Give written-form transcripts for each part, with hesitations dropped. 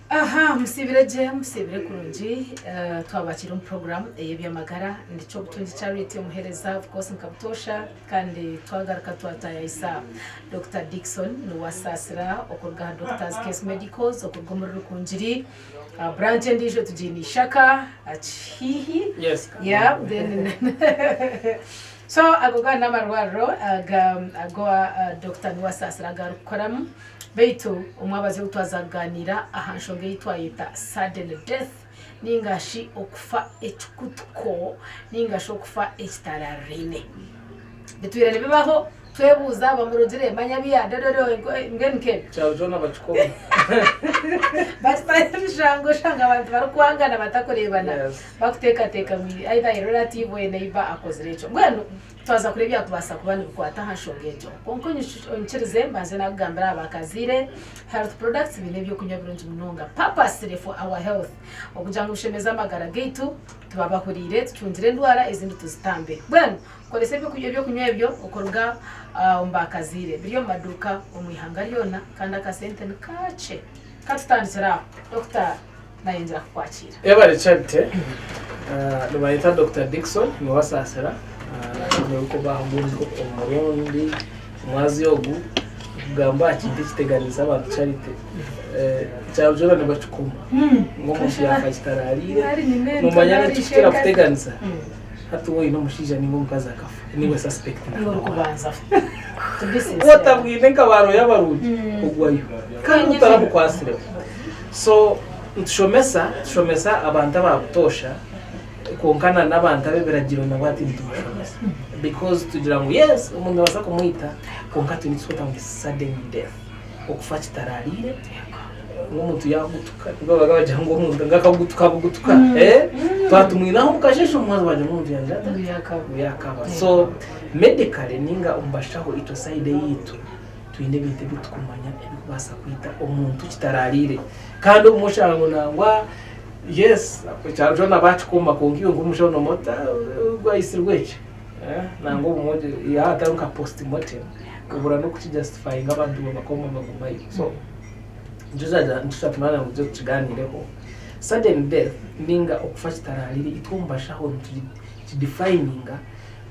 Aha musiibire gye musiibire kurungi twabakiira omu program ey'eby'amagara ndi Kyobutungi Charity omuheereza of course nka butoosha kandi twagaruka twatayayisa Dokita Dickson Nuwasaasira okuruga aha Doctors Case Medicals okuruga omuri Rukungiri branch endiijo tugiine Ishaka haihi Yes. yeah then so ago gaba n'amarwariro aga agu Dokita Nuwasaasira agu arikukoramu. Beitu omwabazyo ogu twaza kugaaniira aha nshonga ei twayeta sudden death ninga shi okufa ekikutuko ninga shi okufa ekitarariraine. Bitwire nibibaho twebuuza bamurugire manya biya dododo mbwenu nk'ebyo. Ekyaro kyona bakikoma. Bakitaho emishango oshanga abantu barikwangana batakureebana bakuteekateeka ngu either a relative or a neighbour akozire ekyo. Mbwenu Twaza kureeba ebyakubaasa kuba nibikwata aha nshonga egyo. Kwonka onyikirize mbanze naakugambira aha Bakazaire Health Products baine ebyokunywa birungi munonga purposely for our health okugira ngu bishemeze amagara gaitu, tube abahuriire, tucungire endwara ezindi tuzitambe. Mbwenu koresa ebyokunywa ebyo okuruga omu Bakazaire. Biri omu maduuka omu ihanga ryona kandi akasente ni kakye. Katutandikire aho. Dokita Nayongyera kukwakiira. Yebare Charity, Nibayeta Dokita Dickson Niwasaasira, nashemereirwe kuba aha omurundi omwazyo ogu kugamba aha kintu ekiteganiise abantu Charity. Ekyaro kyona nibakikoma ngu omuntu yaafa kitaraariire, nomanya n'ekirikukira kuteganisa hati waaba oine omushaija ninga omukazi akafa niiwe suspect Niiwe orikubanza. To be sincere. Ku otabwine nka ba lawyer barungi ogwayo kandi otaramukwasireho. So nitushomesa tushomesa abantu aba butoosha kwonka na n'abantu ab'ebiragiro nabo hati nitubashomesa because tugira ngu yes omuntu nibabaasa kumwita kwonka twine eki turikweta ngu ni sudden death okufa kitaraariire ngu omuntu yaagutuka nibwo babaga bagira ngu omuntu ngu akagutuka bugutuka twatumwine aho omu kasheeshe omu mwazyo bagira ngu omuntu yaagira ata? Ngu yaakaba. So medically ninga omu bashaho itwe side eyaitu Twine ebintu ebi turikumanya ebirikubaasa kwita omuntu kitaraariire. Kandi obumwe oshanga ngu nangwa yes ekyaro kyona baakikoma kwonka iwe nk'omushaho noomanya oti ogu aitsirwe eki. Nangwa obumwe yaaba hatariho nka post mortem obura n'okukijustifayinga abantu babakoma bagumayo. So nikyo kyatumara ngu tugye tukigaaniireho. Sudden death ninga okufa kitaraariire itwe omu bashaho nitukidifayininga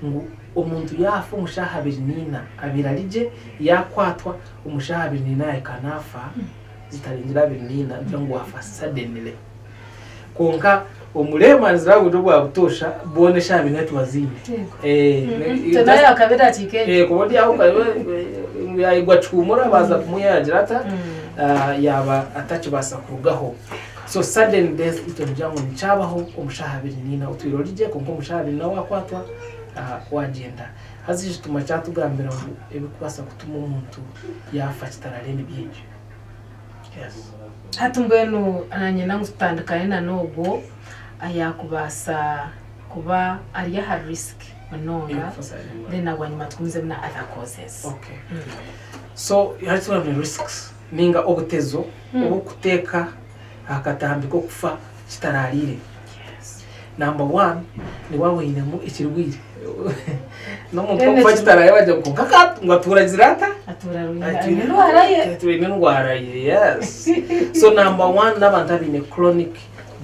ngu omuntu yaafa omu shaaha abiri n'eina abaire ari gye, yaakwatwa omu shaaha abiri n'eina yaahika naafa, zitarengire abiri n'eina nigira ngu waafa suddenly. Kwonka omu layman's language obwa butoosha boona eshaaha abiri n'eina tibaziine. Twena yaakaba edakiika egyo. Kuba ori aho yaayigwa kihuumura baaza kumuha yaagira ata, yaaba atakibaasa kurugaho. So sudden death itwe nitugira ngu nikyabaho omu shaaha abiri n'eina otwire ori gye kwonka omu shaaha abiri n'eina waakwatwa wagyenda. Haza ekituma kyatugambira ngu ebirikubaasa kutuma omuntu yaafa kitarareebe byingi. Yes. Hati mbwenu nanyenda ngu tutandikane na n'ogwo ayaakubaasa kuba ari aha risk munonga then bwanyima tugumizemu na other causes. Okay. So hati twaba ni risks ninga obutezo obukuteeka aha katambi k'okufa kitaraariire. Number one, ni waaba oinemu ekirwaire. N'omuntu okufa kitaraariire bagira ngu kwonka ngu atuura agizire ata? Atuura aine endwara ye. Atuura aine endwara ye, yes. So number one n'abantu abaine chronic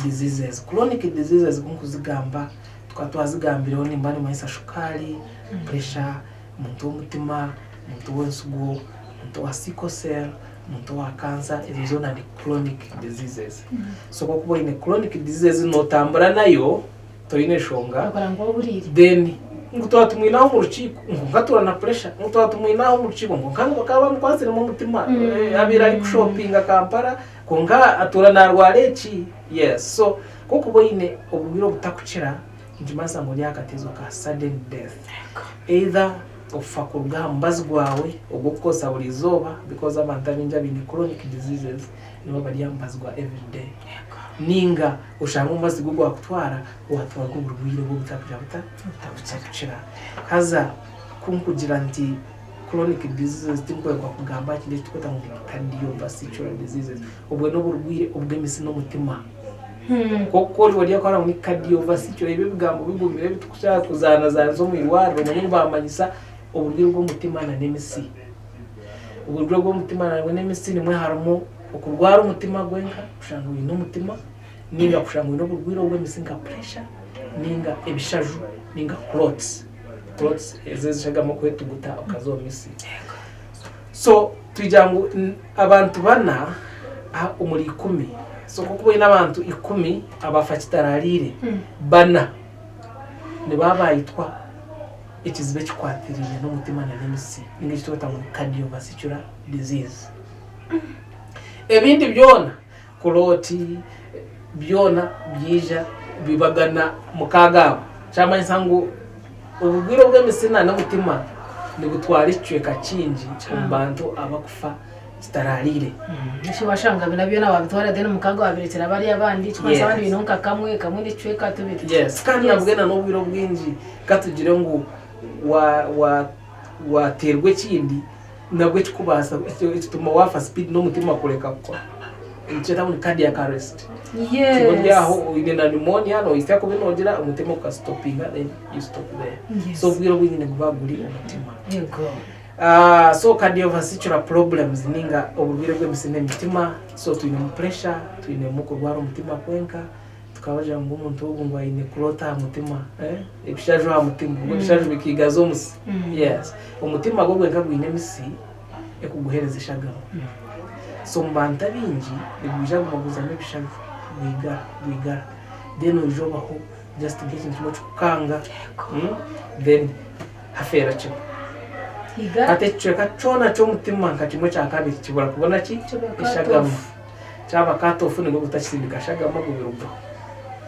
diseases. Chronic diseases ku nkuzigamba, tukaba twazigambireho nimba nimanyisa shukaari, pressure, omuntu w'omutima, omuntu w'ensigo, omuntu owa sickle cell, omuntu owa cancer, ezo zoona ni chronic diseases. So ku orikuba oine chronic diseases nootambura nayo, toine nshonga, Okora ngu ohuriire. then ngu twaba tumwine aho omu rukiiko ngu nkatura na pressure, ngu twaba tumwine aho omu rukiiko ngu nka bakaba bamukwatsiremu omutima, abaire arikushopinga Kampala kwonka atuura naarwara eki, yes. So ku orikuba oine oburwaire obutakukira, nikimanyisa ngu ori aha katezo ka sudden death. Either okufa kuruga aha mubazi gwawe ogw'okukozesa buri izooba because abantu abaingi abaine chronic diseases nibo bari aha mubazi gwa everyday ninga oshange omubazi tigwo gwakutwara watwarwa oburwaire obu obutakugira buta obutakukira. Haza ku nkugira nti chronic diseases tinkwekwa kugamba aha kintu eki turikweta ngu ni cardiovascular diseases obwo n'oburwaire obw'emitsi n'omutima. Kwonka ori ori akora ngu ni cardiovascular ebi ebigambo bigumire ebi turikushanga kuzaanazaanisa omu irwariro omanye ngu baamanyisa oburwaire bw'omutima na n'emitsi. Oburwaire bw'omutima nabwo n'emitsi nimwo harimu. Okurwara omutima gwenka kushanga oine omutima ninga kushanga oine oburwaire obw'emitsi nka pressure ninga ebishaju ninga clots. Clots ezo ezishagama okwetuguta okaza omu mitsi. So twija ngu abantu bana omuri ikumi, so ku okuba oine abantu ikumi abafa kitarariire, bana nibaba bayitwa ekizibu ekikwatiraine n'omutima na n'emitsi ninga eki turikweta ngu ni cardiovascular disease. Ebindi byona kurooti byona byaija bibagana mukaaga abo. Kyamanyisa ngu oburwaire obw'emisina n'omutima nibutwara ekicweka kingi omu bantu abakufa kitaraariire. Eki washanga bina byona wabitwara then mukaaga wabirekyera bariya abandi ekirikumanyisa abandi baineho nka kamwe, kamwe n'ekicweka tubiri. Yes, kandi nabwe na n'obwire obwingi katugire ngu wa wa wateerwa ekindi nabwo ekikubaasa ekituma waafa speed n'omutima kureka kukora nikyeta ngu ni cardiac arrest. Yes. Kiba ori aho oine na pneumonia nohitsya kubi nogira omutima gukasitopinga then you stop there. Yes. So obwire obwingi niguba guri omutima. Yego. So cardiovascular problems ninga oburwaire bw'emitsi n'emitima so twinemu pressure, twinemu kurwara omutima kwenka, tukabagira ngu omuntu ogu ngu aine clot aha mutima, ebishaju aha mutima, ngu ebishaju bikiigaza omusi. Yes, omutima gwo gwenka gwine emisi ekuguhereza eshagama. So omu bantu abaingi nigwija guma guzamu ebishaju gwigara gwigara then oija obaho just nk'ekintu kimwe ekikukanga then hafeera kimwe. Hati ekicweka kyona ky'omutima nka kimwe kya kabiri kibura kubona ki? Eshagama. Kyaba cut off nibwo gutakisindika shagama gubirugaho.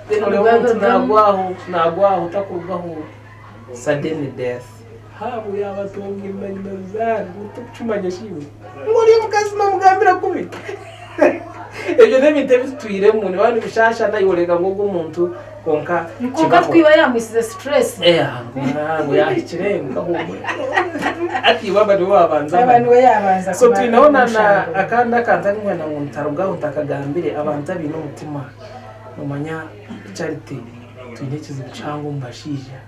Then oreeba omuntu nagwaho nagwaho takurugaho sudden death. Haabu yaaba atungire na nyina zaara ngu tokukimanya shi iwe ngu ori omukazi nomugambira kubi. Ebyo n'ebintu ebi tutwiremu nibiba nibishaasha naiwe oreeba ngu ogu omuntu kwonka Kwonka kibaho. twiba yamwisize stress. Ngu yahikire ngu kahuumure. Hati iwe aba niwe wabanza Aba amani. niwe yabanza So kuba twineho na na omushango. akandi akantu aku ndikwenda ngu ntarugaho ntakagambire abantu abaine omutima nomanya Charity twine ekizibu kihango omu bashaija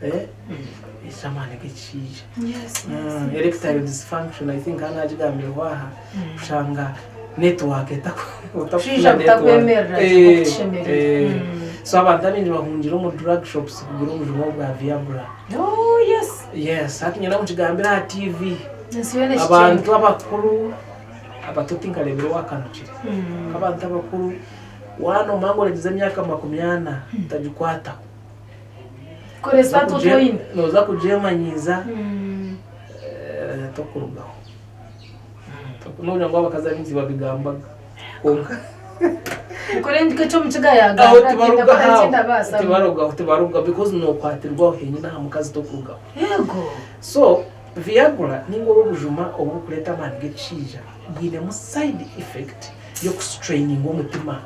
eky'amaani g'ekishaija. Yes, yes. Erectile dysfunction I think hanu nagigambireho aha kushanga network Kushaija otakufuna network. butakwemerera Eh, kukushemerera. eh. So abantu abaingi bahungira omu drug shops kugura obujuma obwa Viagra. Oh yes. Yes, hati nyenda ngu nkigambire aha TV. Ensi yoona ekikyenga. Abantu abakuru abato tinkareebire owakanukire. Abantu abakuru waanoma ngu oregize emyaka 40 otagikwataho. Koresa ati otu oine. Nooza kugyemanyiiza tokurugaho. Nogira ngu abakazi abaingi tibabigambaga kwonka. Nkore nk'ekyomukiga Aho yagambira ati tibarugaho ndakora aho, ekindabaasa. tibarugaho tibarugaho because nokwatirwaho henyine aha mukazi tokurugaho. Yego. So Viagra ninga obu obujuma oburikureeta amaani g'ekishaija bwinemu side effect y'okustraininga omutima.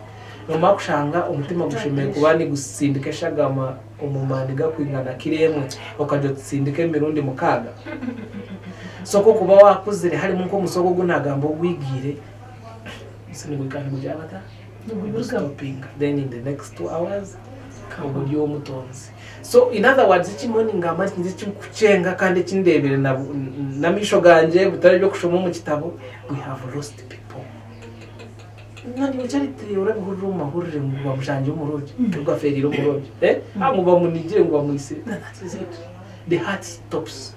Nomara kushanga omutima gushemereire kuba nigusindika eshagama omu maani gakwingana kiro emwe okagira oti sindika emirundi mukaaga. So ku okuba waakuzire harimu nk'omusi ogu ogu naagamba ogwigiire, omusi nigwikara nigugira bata? Nigustopinga then in the next 2 hours oba ori omutonzi. So in other words eki mbwenu ningamba nti ninki ekirikukyenga kandi eki ndeebire n'amaisho gangye bitari eby'okushoma omu kitabo, we have lost people. Nanye Charity orabihurira omu mahurire ngu bamushangire omu lodge, ngu afeereire omu lodge, eh? Ngu bamunigire ngu bamwitsire, that is it. The heart stops.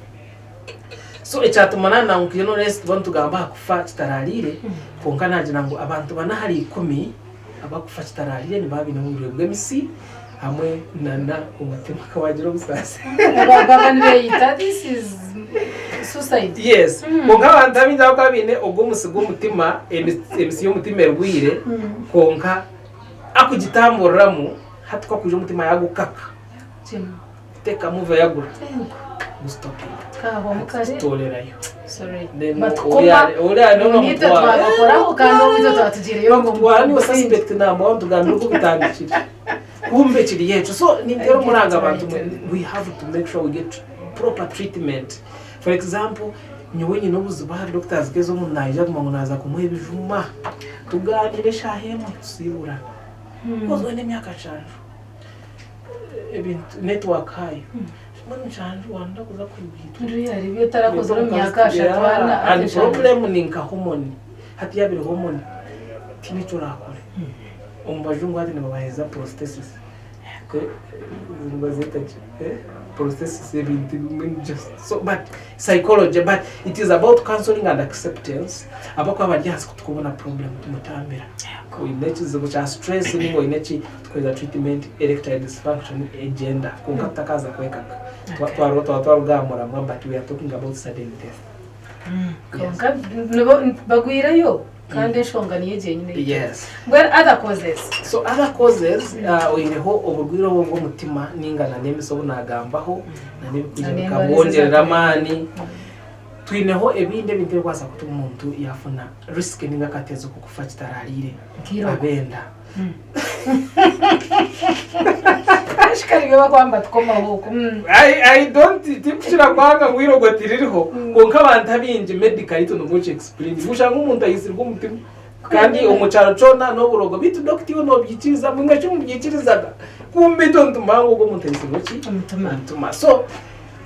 So ekyatuma naanangukiire noreeba tuba nitugamba aha kufa kitaraariire, kwonka naagira ngu abantu bana ahari ikumi abakufa kitaraariire nibaba baine oburwaire bw'emitsi hamwe nana omutima wagira obusaasi. Baba nibeyita this is suicide. Yes, kwonka abantu abaingi abakuba baine ogwo omusi gw'omutima, emitsi y'omutima erwaire, kwonka akugitamburiramu hati ku akwija omutima yagukaka. Tekamu Viagra gustopinga. Kahwamu kare. Tutorerayo. Sorry. Then But uriya koma uriya niwe nitwe bamutwara. twabakoraho kandi obwo itwe twatugiireyo ngu Bamutwara niwe omusingye. suspect number one tugambire oku bitandikire. Kumbe kiri ekyo. So ninteera omuranga abantu mwe we have to make sure we get proper treatment. For example, nyowe nyine obuzibu aha doctors keza omuntu naija kuguma ngu naaza kumuha ebijuma. Tugaaniire eshaaha emwe tusiiburana. Because oine emyaka nshanju. Ebintu network hayo. Mbwenu nshanju wanda kuza kurugiitwa. Ruri hari ebi otarakozire omu myaka ashatu ana And problem ni nka hormone. Hati yabiri hormone. Tihaine eki oraakore. Omu bajungu hati nibabaheereza prosthesis. Nibazeeta ki? Prosthesis ebintu ebimwe just so but psychology but it is about counseling and acceptance. Abakuba bari ahansi ku turikubona problem tumutambira. Oine ekizibu kya stress ninga oine ki, tukuheereza treatment erectile dysfunction egyenda kwonka tutakaaza kwekaka. Twaba twaruga aha muramwa but we are talking about sudden death. Kwonka nibo bagwireyo kandi enshonga niyo egyo enyine. Yes. Mbwenu other causes. So other causes oihireho oburwaire obu obw'omutima ninga na n'emise obu naagambaho na n'ebikwija bikabwongyerera amaani. Twineho ebindi ebintu ebirikubaasa kutuma omuntu yaafuna risk ninga akatezo k'okufa kitaraariire. Nk'eirogo. Ab'enda. Kenshi kare nibyo barikuba nibatukomaho okwo. I don't tikukira kwanga ngu eirogo tiririho kwonka abantu abaingi medically itwe nibwo ki explain oshanga omuntu aitsirwe omutima kandi omu kyaro kyona n'oburogo beitu dokita iwe nobyikiriza mbwenu eki mubyikirizaga kumbe itwe nitumanya ngu ogwo omuntu aitsirwe ki Omutima. omutima so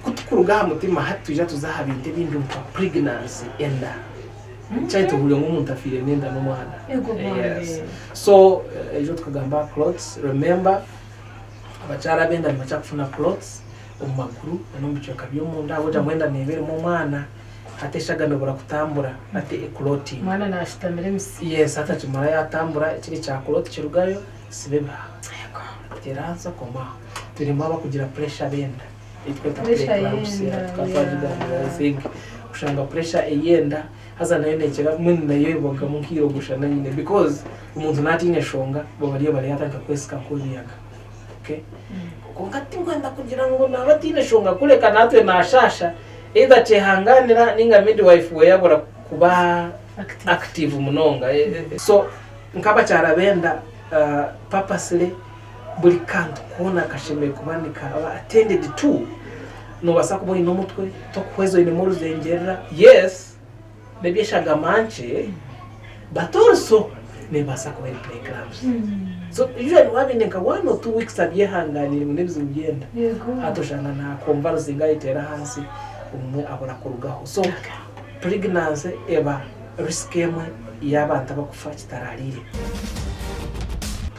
kutukuruga aha mutima hati twija tuza aha bintu ebindi nka pregnancy enda Kyaitu ohurire ngu omuntu afiire n'enda n'omwana. Ego bambi. Yes. So ejo tukagamba aha clots, remember abakyara ab'enda nibakira kufuna clots omu maguru na n'omu bicweka by'omunda ahabw'okugira ngu enda neeba erimu omwana hati eshagama ebura kutambura hati e clotting. Omwana nashutamira emisi. Yes, hati akimara yatambura ekiri ekya clot kirugayo kisiba ebihaha. Teera ahansi akoma aho. Turimu abakugira pressure b'enda. Ei tweta Pressure pre-eclampsia y'enda, tukaba twagigambiire I yeah. think kushanga pressure ey'enda haza nayo neekira mbwenu nayo ebagamu nk'eirogosha na nyine because omuntu naaba ataine nshonga bo bariyo bari yatandika kwesika nk'oruyaga okay kwonka tinkwenda kugira ngu naaba ataine nshonga kureka natwe naashaasha either akyehangaanira ninga midwife we yabura kuba Active. active munonga so nk'abakyara b'enda purposely Buri kantu koona kashemereire kuba nikaba attended to. Nobaasa kuba oine omutwe, tokuhweza oinemu oruzengyerera, yes n'eby'eshagama nkye but also nebaasa kuba eri pre-eclampsia. So usually waaba oine nka one or two weeks abyehanganiire ngu n'ebizibu by'enda, hati oshanga nakonvarusinga ayeteera ahansi obumwe abura kurugaho. So pregnancy eba Risk emwe y'abantu abakufa kitaraariire.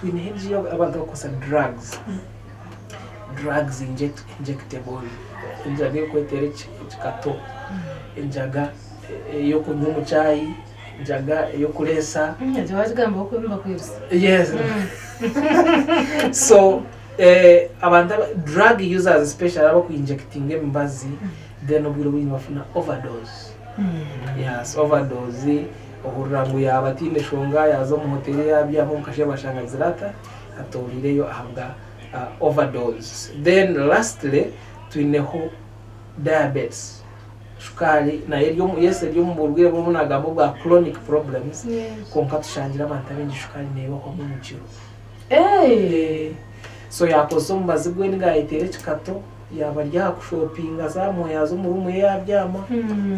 Twineho endiijo y'abantu abakukozesa drugs, drugs injectable, enjaga ey'okweteera ekikato, enjaga ey'okunywa omu chai, enjaga ey'okureesa. Egyo wagigambaho kubi nibakwirisa. Yes. So abantu aba drug users especially abaku injectinga emibazi then obwire obwingi nibafuna overdose. Yes, overdose ohurira ngu yaaba ataine shonga yaaza omu hoteri yaabyama omu kasheeshe bashanga agizire ata atooriireyo ahabwa overdose. Then lastly twineho diabetes, shukaari nayo eri omu yes eri omu burwaire obu nagamba obwa chronic problems kwonka tushangire abantu abaingi shukaari neebahwamu omu kiro. So yaakozesa omubazi gwe ninga yaayeteera ekikato Yaaba ari aha kushopinga zaamwo yaaza omu ruumu ye yaabyama,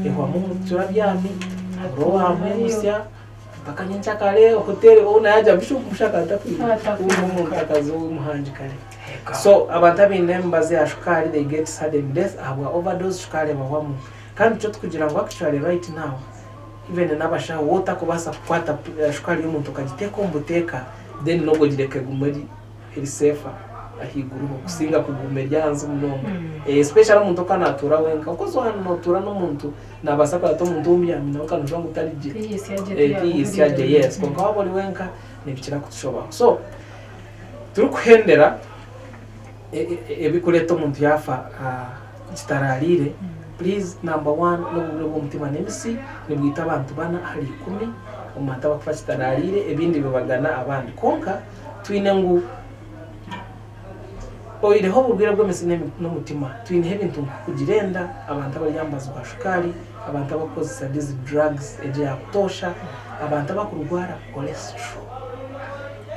ehwamu omutura abyami, abura owaamwimutsya mpaka nyenkyakare hoteeri ou yaagira ngu busha akaba atakwija omuntu akaza ow'omuhangi kare. So abantu abaine emibazi ya shukaari they get sudden death ahabwa overdose shukaari ebahwamu. Kandi nikyo turikugira ngu actually right now even n'abashaho waaba otarikubaasa kukwata shukaari y'omuntu okagiteeka omu buteeka then n'obwo ogireka egume eri eri safer ahaiguruho kusinga kuguma eri ahansi munonga especially omuntu okuba natuura wenka of course waaba notuura n'omuntu nabaasa kureeba ati omuntu ou mbyami nawe kandi noshusha ngu tari gye tiyehitsya gye yes kwonka waaba ori wenka nibikira kutushobaho so turikuhendera ebirikureeta omuntu yaafa kitaraariire please number one n'oburwaire bw'omutima n'emitsi nibwita abantu bana ahari ikumi omu bantu abarikufa kitaraariire ebindi bibagana abandi kwonka Twine ngu oihireho oburwaire bw'emitsi n'omutima, twineho ebintu nk'okugira enda, abantu abari aha mubazi gwa shukaari, abantu abarikukozesa these drugs egi eya butoosha, abantu abakurwara cholesterol.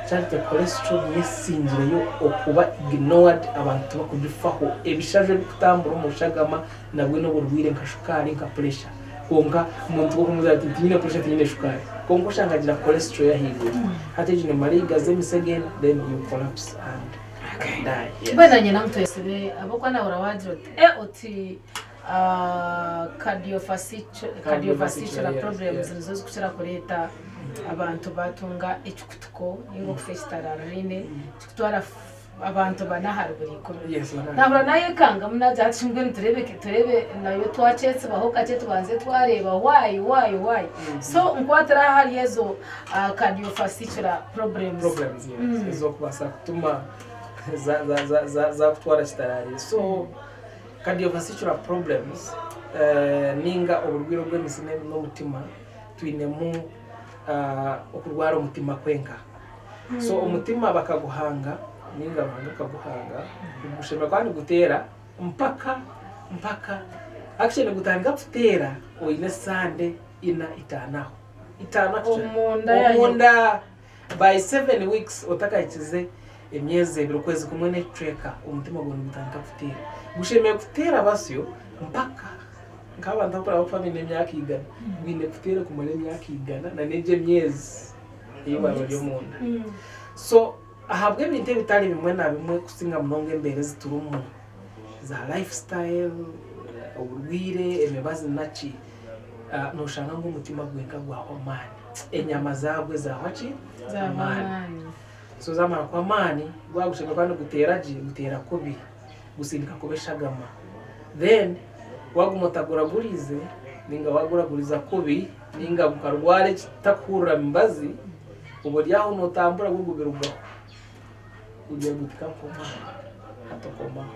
Charity cholesterol niyo esingireyo okuba ignored abantu tibakugifaho. Ebishaju ebirikutambura omu shagama nabwo n'oburwaire nka shukaari nka pressure. Kwonka omuntu ku orikumubuuza ati tinyine pressure tinyine shukaari kwonka oshanga agira cholesterol y'ahaiguru hati egyo neemara eigaza emitsi again then you collapse and die. Yes. Mbwenu nanye namutwesibe ahabw'okuba nahurira wagira oti eh oti cardiovascular Cardiovascular, problems yes. nizo zikukira kureeta. Abantu batunga ekikutuko ninga okufa ekitarariraine kikutwara abantu bana ahari buri ikumi. Yes, 100. Nahurira nayekangamu nagira ati mbwenu tureebe tureebe nayo twakyetsibaho kakye tubanze twareeba why why why. So nkwatira ahari ezo cardiovascular problems. Problems, yes. Ez'okubaasa kutuma zakutwara kitaraariire. So cardiovascular problems ninga oburwaire obw'emitsi n'omutima twinemu okurwara omutima kwenka. So omutima bakaguhanga ninga Ruhanga akaguhanga gushemereire kuba niguteera mpaka mpaka actually nigutandika kuteera oine esande ina itaano aho itaano actually Omunda ya nyoko. omunda by 7 weeks otakahikize emyezi ebiri okwezi kumwe n'ekicweka omutima gwawe nigutandika kuteera gushemereire kuteera basyo mpaka nk'abantu abakuraba kufa baine emyaka igana gwine kuteera kumara emyaka igana na n'egyo emyezi ei waaba ori omunda. So ahabw'ebintu ebitari bimwe na bimwe kusinga munonga embeera ezi turimu za life style, oburwaire, emibazi naki, noshanga ngu omutima gwenka gwahwa amaani, enyama zaagwo zahwa ki? Amaani. So zamara kuhwa amaani, gwaba gushemereire kuba niguteera gye, guteera kubi, gusindika kubi eshagama. Then waguma otaguraguriize ninga waguraguriza kubi, Ninga gukarwara ekitakuhurira mibazi, oba ori aho notambura gwo gubirugaho. Gugira guti kankomaho, hati okomaho.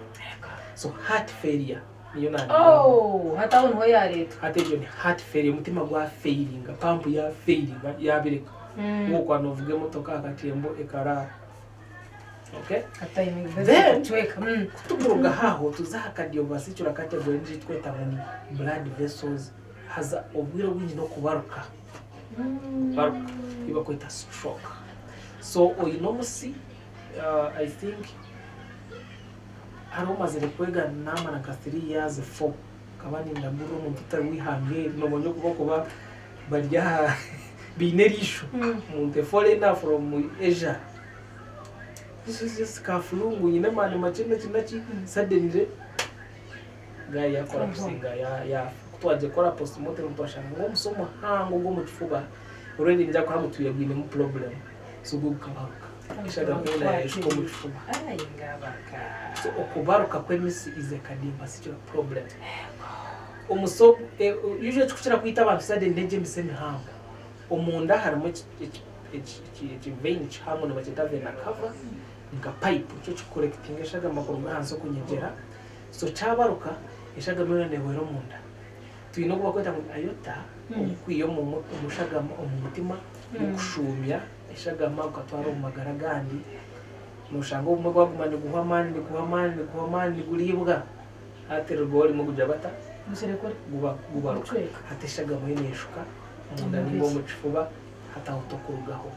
So heart failure niyo nandugamba. Oh, hati aho niho yareetwa. Hati egyo ni heart failure, omutima gwa failinga, pampu ya failinga yabireka. Wokuba novuga emotoka aha katembo ekaraara. Okay? Then, kutugurugaho aho tuze aha cardiovascular category niyo tweta ngu ni blood vessels Haza obwire obwingi n'okubaruka baruka ei barikweta stroke. So oine omusi I think hariho mazire kwega namara nka 3 years 4 nkaba nindagurira omuntu otari w'eihanga eri noomanya oku barikuba bari aha baine eriisho omuntu a foreigner from Asia ka flu ngu nyine amaani makye naki naki suddenly Guy yakorapusinga yaafa. Ku twagiire kukora postmortem twashanga ngu omusi omuhango ogw'omu kifuba already nigwo gurikuba gutwire gwinemu problem so gwo gukabaruka. Eshagama yoona yaayeshuka omu kifuba. So okubaruka kw'emisi is a cardiovascular problem. Omusi ogu usually ekirikukira kwita abantu suddenly n'egi emisi emihango. Omunda harimu eki vein kihango nibakyeta vena cava nka pipe nikyo kikukorekitinga eshagama kuruga ahansi okunyegyera. So kyabaruka, eshagama yoona nehwera omunda. Twine ogu barikweta ngu ni aorta ogukwiha omu shagama omu mutima gukushuumya eshagama gukatwara omu magara agandi. Noshanga obumwe gwaguma niguhwa amaani niguhwa amaani niguhwa amaani niguriibwa hati rirugaho rimwe gugira bata? Gubaruka. Hati eshagama yo neshuka omunda ninga omu kifuba hati aho tokurugaho.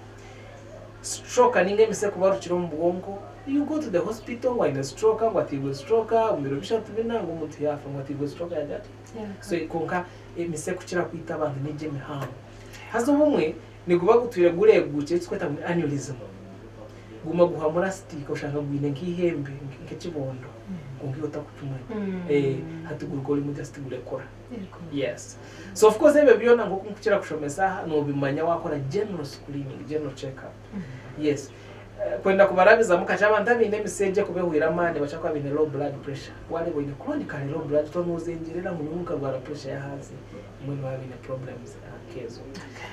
Stroke ninga emise kubarukira omu bwonko, you go to the hospital ngu aine stroke, ngu ateirwe stroke omu biro bishatu bina ngu omuntu yaafa ngu ateirwe stroke yagira ata? So kwonka emise kukira kwita abantu n'egyo emihango. Haza obumwe niguba gutwire gureeguukire eki turikweta ngu ni aneurysm. Guma guhamura sitiika oshanga gwine nk'eihembe nk'ekibondo kwonka iwe otarikukimanya. Hati guruga orimu just gurekura. Yes. So of course ebyo byona nk'oku nkukira kushomesa aha nobimanya wakora general screening, general check up. Yes. Kwenda kubarabizamu kakye abantu abaine emise egyo ekuba ehweire amaani bakira kuba baine low blood pressure. Wareeba oine chronically low blood pressure nozengyerera ngu nyowe nkarwara pressure y'ahansi mbwenu baba baine problems nkezo.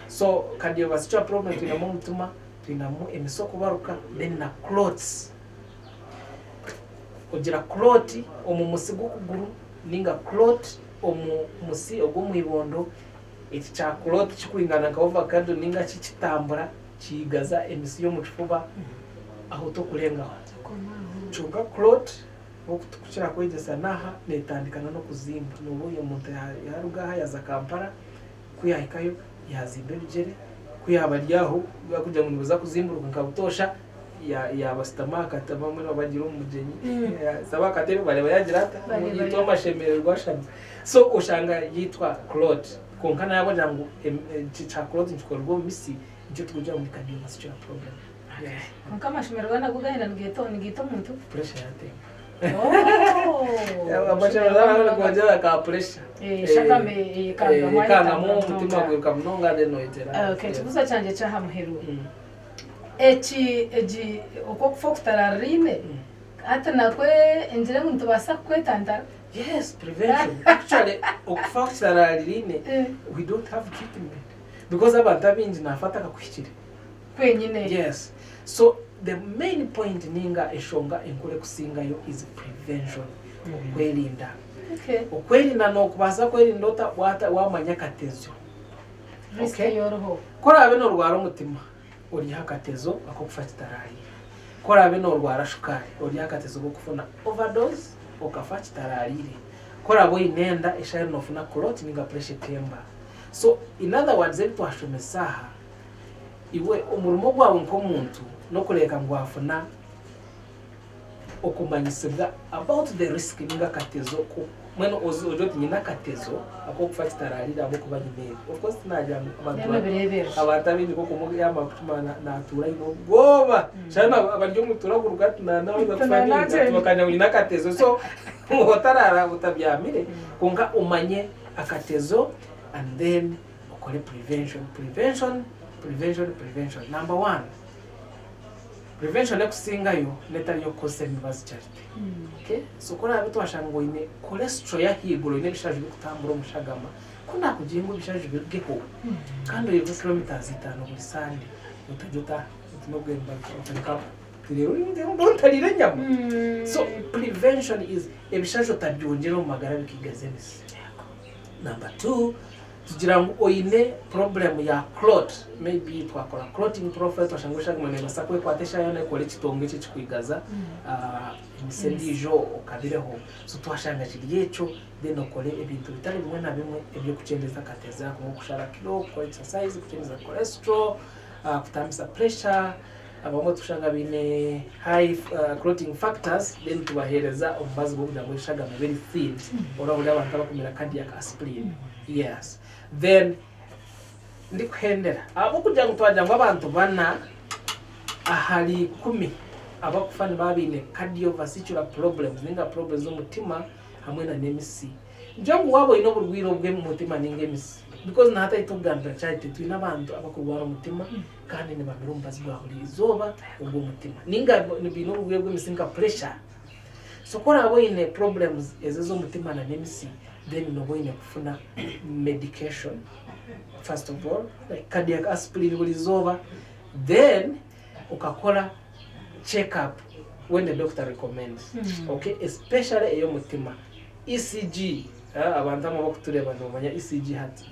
So cardiovascular problem twinemu omutima, twinemu emise okubaruka then na clots. Ogira clot omu musi gw'okuguru ninga clot omu musi ogw'omu ibondo, eki kya clot kikwingana nka ovacado ninga ki kitambura kiigaza emisi y'omu kifuba aho tokurengaho. Kyonka clot nk'oku tukukira kwegyesa n'aha netandikana n'okuzimba nooba ori omuntu yaruga aha yaaza Kampala ku yaahikayo yaazimba ebigyere ku yaaba ari aho arikugira ngu nibiza kuzimburuka nka butoosha yaabashutama aha katebe abamwe nibabagira omu bugyenyi yaashutama aha katebe bareeba yaagira ata yaitwa amashemererwa ashami so oshanga yaitwa clot kwonka nawe ahabw'okugira ngu eki kya clot nikikorerwa omu misi nikyo turikugira ngu ni cardiovascular problem. Kwonka amashemererwa nago gahenda nigaita omuntu? Pressure yatemba. Amashanyarazi ago nigongyera ka pressure. Eshagama eyekangamu Ekangamu omutima gwiruka munonga then oyetera. Okay, ekibuuzo kyangye eky'aha muheru. Eki egi oku okufa okutarariraine hati nakwo ngire ngu nitubaasa kukwetantara? Yes, prevention. Actually okufa okutarariraine we don't have treatment because abantu abaingi naafa atakakuhikire. Kwenyine. Yes. So the main point ninga eshonga enkuru ekusingayo is prevention, okwerinda. Okay. Okwerinda nokubaasa kwerinda ota wata wamanya akatezo. Risk Okay. ei oriho. Ku oraabe norwara omutima, oriho akatezo ak'okufa kitaraariire. Ku oraabe norwara shukaari, oriho akatezo k'okufuna overdose okafa kitaraariire. Ku oraabe oine enda, eshaaha eri nofuna clot ninga pressure etemba. So in other words ebi twashomesa aha, Iwe omurimo gwawe nk'omuntu n'okureeka ngu wafuna okumanyisibwa about the risk ninga akatezo ko mbwenu ogire oti nyine akatezo ak'okufa kitaraariire ahabw'okuba nyine ebi. Of course tinagira ngu abantu Mbwenu obireeberere. abantu abaingi nk'oku yamara kucuma natuura aine obwoba. Shana abari omu turaguruka ati nanaza kufa ninka bakanya ngu nyine akatezo so otaraara otabyamire kwonka omanye akatezo and then okore prevention prevention prevention prevention number one prevention ekusingayo netari yokukozesa emibazi charity okay so ku oraabe twashanga ngu oine cholesterol y'ahaiguru oine ebishaju birikutambura omu shagama ku nakugira ngu ebishaju birugeho kandi oiruke kilometers itaano buri sande otarya ota oti n'obwembe otariire enyama so prevention is ebishaju otabyongyera omu magara bikigaza emisi number two Tugira ngu oine problem ya clot, maybe twakora clotting profile twashanga eshagama nebaasa kwekwata eshaaha yoona ekore ekitongo eki ekikwigaza emitsi endiijo okabireho. So twashanga kiri ekyo then okore ebintu bitari bimwe na bimwe eby'okukyendeza akatezo ako nk'okushara kiro, kukora exercise, kukyendeza cholesterol, kutambisa pressure. Abamwe tushanga baine high clotting factors then tubaheereza omubazi gw'okugira ngu eshagama ebe eri thin orahurira abantu abakumira cardiac aspirin yes then ndikuhendera ahabw'okugira ngu twagira ngu abantu bana ahari ikumi abakufa nibaba baine cardiovascular problems ninga problems z'omutima hamwe na n'emitsi Ngira ngu waaba oine oburwaire obw'omutima ninga emitsi because na hati ahu turikugambira Charity twine abantu abakurwara omutima kandi nibamira omubazi gwa buri izooba ogw'omutima ninga baine oburwaire bw'emitsi nka pressure. So ku oraabe oine problems ezo ez'omutima na n'emitsi then nooba oine kufuna medication first of all like cardiac aspirin buri izooba then okakora check up when the doctor recommends okay especially ey'omutima. ECG abantu abamwe abarikutureeba nibamanya ECG hati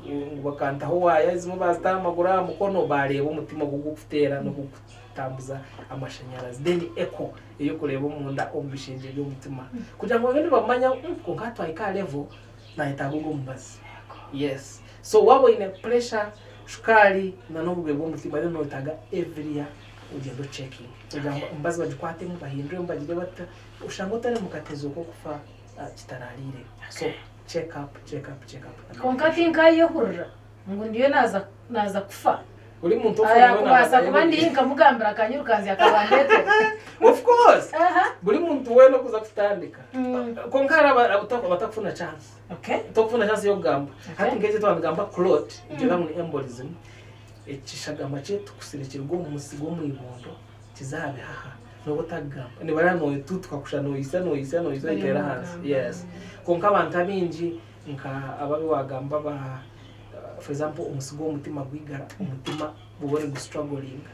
ngu bakantaho waaya ezimwe baazita aha maguru aha mukono baareeba omutima oku gurikuteera n'oku gurikutambuza amashanyarazi then echo ey'okureeba omunda omu bishengye by'omutima kugira ngu babe nibamanya ngu kwonka hati twahika aha level nayetaaga ogu omubazi. Yes so waaba oine pressure, shukaari n'oburwaire bw'omutima then noyetaaga every year ogyende ocekinge kugira ngu emibazi bagikwatemu bahinduremu bagire bata. Oshanga otari mu katezo k'okufa kitaraariire. So check up, check up, check up. Kwonka tinkayehurira ngu ndiyo naaza naaza kufa. Buri muntu ofa nawe Kubaasa naaba kuba ndi ayehurira. nkamugambira akanyirukanzya akabandetera. Of course! Aha. Buri muntu weena okuza kutandika. Kwonka hariho aba- abatakufuna abatakufuna chance. Okay. Tokufuna chance y'okugamba. Hati Okay. nk'eki twabigamba clot, ngira ngu ni embolism, ekishagama ky'etukusire kiruga omu musi gw'omu ibondo kiza aha bihaha nooba otakugamba nibareba notutuka kusha noyitsya noyitsya noyitsya oyiteera ahansi yes kwonka abantu abaingi nka abo abu wagamba ba for example omusi gw'omutima gwigara omutima guba nigu strugglinga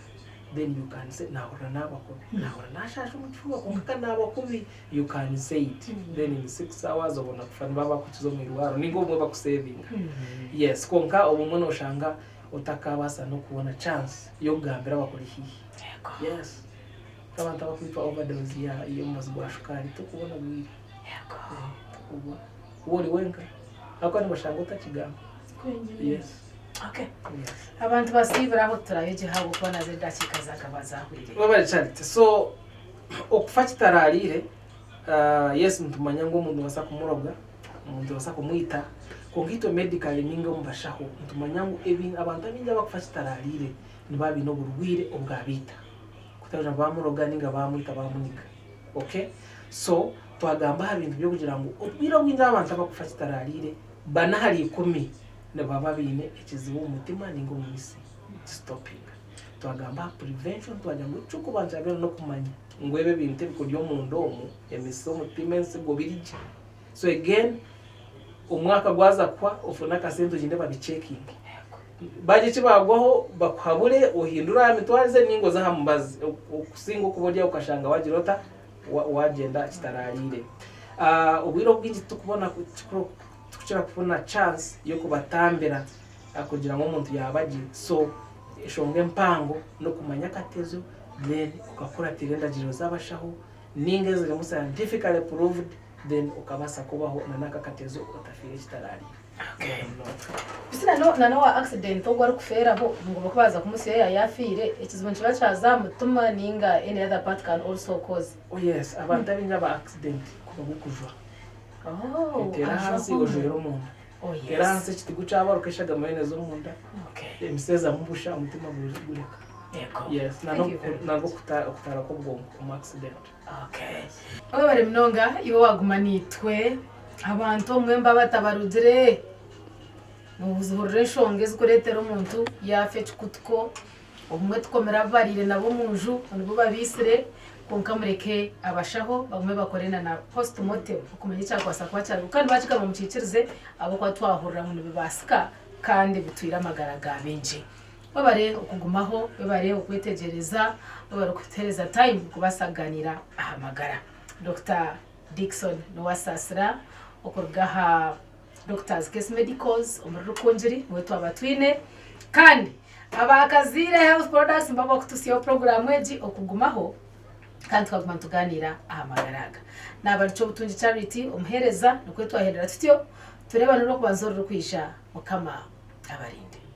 then you can say nahurira naaba kubi nahurira nashasha omu kifuba kwonka ka naaba kubi you can say it then in 6 hours obona kufa nibaba bakukiza omu irwariro ninga obumwe bakusevinga yes kwonka obumwe noshanga otakabaasa n'okubona chance y'okugambira abakuri haihi. Yes. Nk'abantu abakwitwa overdose ya y'omubazi gwa shukaari tokubona bwire. Eh, tokubona. Waaba ori wenka ahabw'okuba nibashanga otakigamba. Yes. Okay. Yes. Abantu basiibire aho turayegye ahabw'okuba nazo edakiika zakaba zahwire. Webale Charity. So okufa kitaraariire, ah, yes nitumanya ngu omuntu nobaasa kumuroga, Omuntu nobaasa kumwita, kwonka itwe medically ninga omu bashaho nitumanya ngu ebi abantu abaingi abakufa kitaraariire nibaba baine oburwaire obwabaita. Kutari ngu baamuroga ninga baamwita baamuniga. Okay? So twagamba aha bintu by'okugira ngu obwire obwingi abantu abakufa kitaraariire bana ahari ikumi nibaba baine ekizibu omu mutima ninga omu mitsi kisitopinga. Twagamba aha prevention twagira ngu eky'okubanza kya byona n'okumanya ngu ebi ebintu ebikuri omunda omu, emitsi, omutima, ensigo biri gye. So again omwaka gwaza kuhwa ofune akasente ogyende babicekinge. Bagira eki baagwaho bakuhabure ohindure aha mitwarize ninga oze aha mubazi okusinga okuba ori aho okashanga wagira ota wagyenda kitaraariire. Obwire obwingi titukubona tikukira kufuna chance y'okubatambira kugira ngu omuntu yaaba gye so enshonga empango n'okumanya akatezo then okakuratira endagiriro z'abashaho ninga ezirimu scientifically proved then okabaasa kubaho na n'aka katezo otafiire kitaraariire. Bisi na n'owa accident ogwo arikufeeraho ngu bakubaasa kumutsya yaaba yaafiire ekizibu nikiba kyaza aha mutima ninga any other part can also cause. Oh yes, abantu abaingi aba accident kuba gukujwa. Eteera ahansi ojwire omunda. Eteera ahansi ekitigu kyabaruka eshagama yoona eza omunda. Emitsi ezamu busha omutima gureka. Yes, na n'okutaara kw'obwongo omu accident. Webare munonga iwe waguma naitwe. Abantu obumwe nibaba batabarugire. Nozihurira enshonga ezikureetera omuntu yaafa ekikutuko. Obumwe tukomire abu bariire nabo omu nju nibo babaitsire kwonka mureke abashaho bagume bakore na na post mortem okumanya ekyakubaasa kuba kyariho. Kandi baakigamba mukiikirize ahabw'okuba twahurira ngu nibibaasika kandi bitwire amagara ga baingi. Webare okugumaho, webare okwetegyereza, webare kutuheereza time kubaasa kugaaniira aha magara. Dokita Dickson Nuwasaasira okuruga aha Doctors Case Medicals omuri Rukungiri niwe twaba twine kandi aba Kaziire Health Products nibo bakututsyaho puroguraamu egi okugumaho kandi tukaguma nitugaaniira aha magara aga. Naaba ndi Kyobutungi Charity omuheereza nikwo twahendera tutyo tureebane orw'okubanza orurikwija Mukama abarinde.